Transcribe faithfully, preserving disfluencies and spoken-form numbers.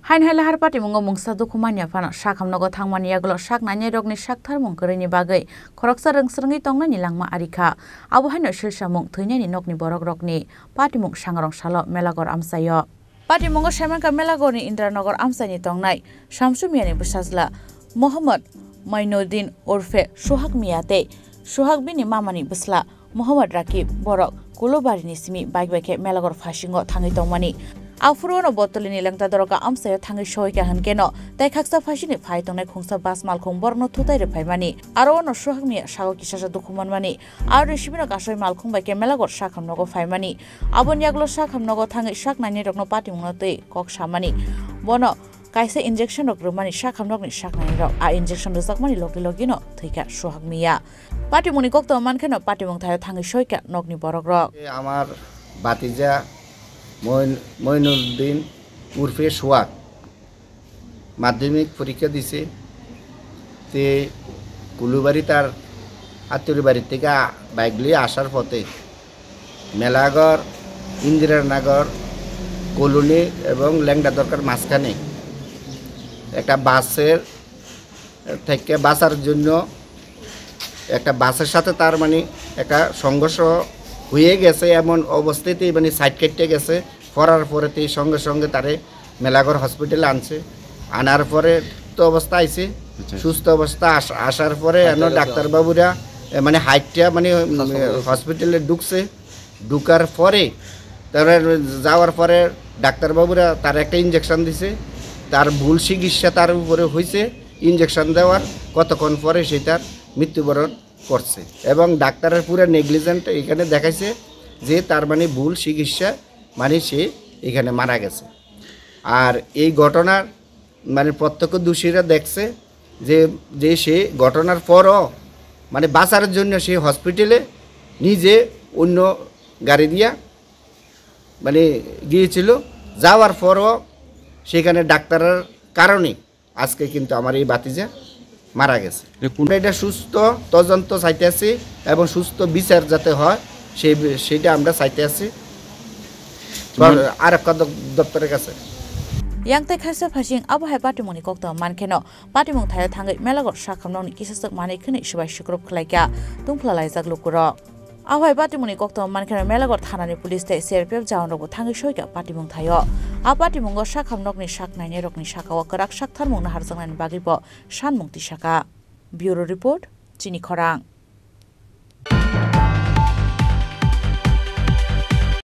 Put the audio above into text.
Haino hai lahar patimungo mungsa dukhu manya phano sakham nogo thangmani yagulo sak nainai rokni saktharmung kwrwini bagwi khoroksa rwngsrwngwi tongnani langma ari kha. Abo haino silsamung thwinani nokni borok rokni patimung sangrong salo Melagor amchaio. Patimungo Saimankha Melagorni Indranagar amchaini tongnai Samsumiyani bwsajla Mohammad Mainuddin urfe Suhak Miya tei Suhak bini mamani bwsla Mohammad Rakib borok Kulubarini simi bike bai khe Melagor phasingo thangwi tongmani. Aphuru ono Botolini Lengta Doroka amchaio thangwi sohikha hwnkhe no tei khaksa phasini phai tongnai khungsa bus malkhung borokno thutai rwphaimani. Aro ono Suhak Miya sago kisasa dukhu manmani. Aroni simi no kasoi malkhung bai khe Melagor sakham nogo phaimani. Aboni yagulo sakham nogo thangwi sak nainai rokno patimungno twi kok samani. Bono kaisa injection rok rwmani sakham nokni sak nainai rok. A injection rwjakmani logi logi no thwikha Suhak Miya. Patimungni koktwma mankhe no patimung thaio thangwi soikha nokni borok rok. এ আমার ভাতিজা মইন-, মইনুদ্দিন উরফে সোহাগ মাধ্যমিক পরীক্ষা দিছে। তে কুলুবাড়ি তার আত্মীয় বাড়ি থেকে আ-, বাইক নিয়ে আসার পথে মেলাঘর, ইন্দিরানগর কলোনি এবং লেংডা দরকার মাঝখানে একটা বাসের থেকে বাঁচার জন্য একটা বাসের সাথে তার মানে একটা সংঘর্ষ হয়ে গেছে, এমন অবস্থাতেই মানে সাইড কেটে গেছে। পড়ার পরে তো এই সঙ্গে সঙ্গে তারে মেলাঘর হসপিটালে আনছে। আনার পরে তো অবস্থা আইছে, আচ্ছা। সুস্থ অবস্থা আস-, আসার পরে এন ডাক্তারবাবুরা, এ, মানে হাইটটা মানে, উম, হসপিটালে ঢুকছে। ঢুকার পরে, তারপরে যাওয়ার পরে ডাক্তারবাবুরা তার একটা ইঞ্জেকশন দিছে। তার ভুল চিকিৎসা তার উপরে হয়েছে, ইঞ্জেকশন দেওয়ার কতক্ষণ পরে সে তার মৃত্যুবরণ করছে। এবং ডাক্তারের পুরো নেগলিজেন্ট এখানে দেখাইছে যে তার মানে ভুল চিকিৎসা, মানে সে এখানে মারা গেছে। আর এই ঘটনার মানে প্রত্যক্ষদর্শীরা দেখছে যে, যে সে ঘটনার পরও মানে বাঁচার জন্য সে হসপিটালে নিজে অন্য গাড়ি দিয়া মানে গিয়েছিল। যাওয়ার পরও সেখানে ডাক্তারের কারণে আজকে কিন্তু আমার এই ভাতিজা মারা গেছে। এটা কোন আমরা এটা সুস্থ তদন্ত চাইতে আছি এবং সুস্থ বিচার যাতে হয়, সেই বি-, সেটা আমরা চাইতে আছি। মানে আরক্ষা দ-, দপ্তরের কাছে। Yang tei khaisa phasing abo hai patimungni koktwma mankheno, patimung thaio thangwi Melagor sakhamnokni kisaswk manwi khwnwi swbai swkrup khlaikha, tungphla laijak lukurok. Abo hai patimungni koktwma mankheno Melagor thanani police tei C R P F jawanrokbo thangwi soikha patimung thaio. A patimungo sakhamnokni sak nainairokni sakao kwrak saktharmung naharjaknani bagwibo sanmung tisakha. Bureau Report, Chini Khorang.